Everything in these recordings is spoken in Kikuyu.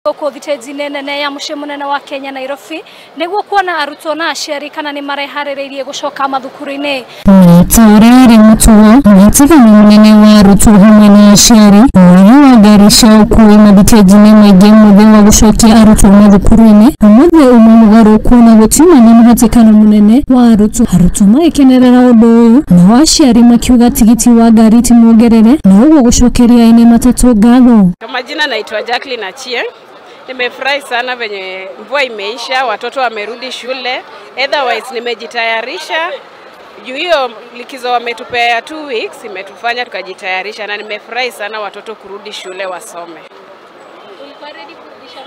Gũkũ thitĩnji-inĩ nene ya mũciĩ mũnene wa Kenya Nairobi nĩguo kuona arutwo na aciari kana nĩ mareharĩrĩirie gũcoka mathukuru-inĩ. Ta ũrĩa ũrĩ mũtugo, mũhatĩkano mũnene wa arutwo hamwe na aciari, wagi wa ngari cia ũkuui mathitĩnji-inĩ maingĩ mũthĩ wa gũcokia arutwo mathukuru-inĩ ũmũthĩ uma mũgarũ kuona gũtiuma na mũhatĩkano mũnene wa arutwo, arutwo magĩkenerera ũndũ ũyũ nao aciari makiuga tigiti wa ngari ti muongerere na ũguo gũcokeria ene matatũ ngatho. Kwa majina naitwa Jacqueline Achieng. Nimefurahi sana venye mvua imeisha, watoto wamerudi shule. Otherwise nimejitayarisha juu hiyo likizo wametupea 2 weeks imetufanya tukajitayarisha, na nimefurahi sana watoto kurudi shule wasome.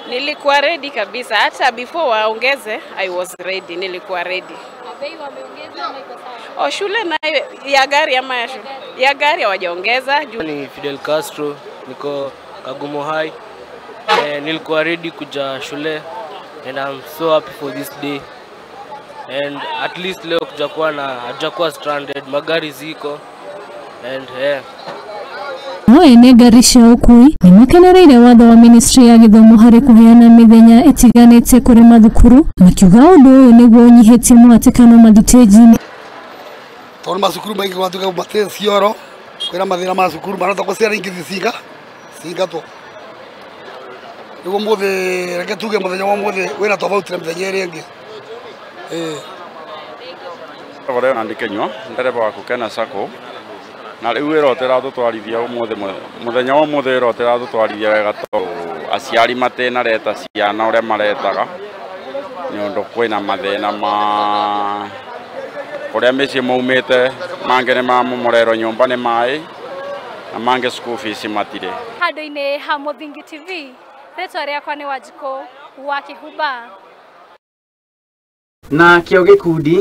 Nilikuwa ready kabisa, hata before waongeze I was ready, nilikuwa ready. Bei wameongeza ama iko sawa? O shule nayo ya gari ama ya shule ya gari hawajaongeza juu. Ni Fidel Castro, niko Kagumo High. Nilikuwa ready kuja shule and I'm so happy for this day. And at least leo kujakuwa na hajakuwa stranded, magari ziko and No ene ngari cia ũkuui nĩ makenereire watho wa ministry ya gĩthomo harĩ kũheana mĩthenya ĩtiganĩte kũrĩ mathukuru, makiuga ũndũ ũyũ nĩguo ũnyihĩtie mũhatĩkano mathitĩnji-inĩ. Tondũ macukuru maingĩ gwatuĩka matĩ cioro kwĩna mathĩna ma cukuru marahota kũ ciana ingĩ cicinga cingatwo nĩguo mũthĩ reke tuge mũthenya wa mũthĩ wĩna tofauti na mĩthenya ĩrĩa ĩngĩ. Ore na ndikenywa ndereba wa Kukena Sacco na rĩu wĩra ũtĩratũtwarithia ũmũthĩ mũthenya wa ũmũthĩ wĩra ũtĩratũtwarithia wega tondũ aciari matĩnareta ciana ũrĩa maretaga nĩ ũndũ kwĩna mathĩna ma kũrĩa mĩciĩ maumĩte, mangĩ nĩ mamomorerwo nyũmba nĩ maĩ na mangĩ school fees matirĩ. Handũ-inĩ ha Mũthingi TV, rĩtwa rĩakwa nĩ Wanjikũ wa Kĩhumba. Na kĩo gĩkundi.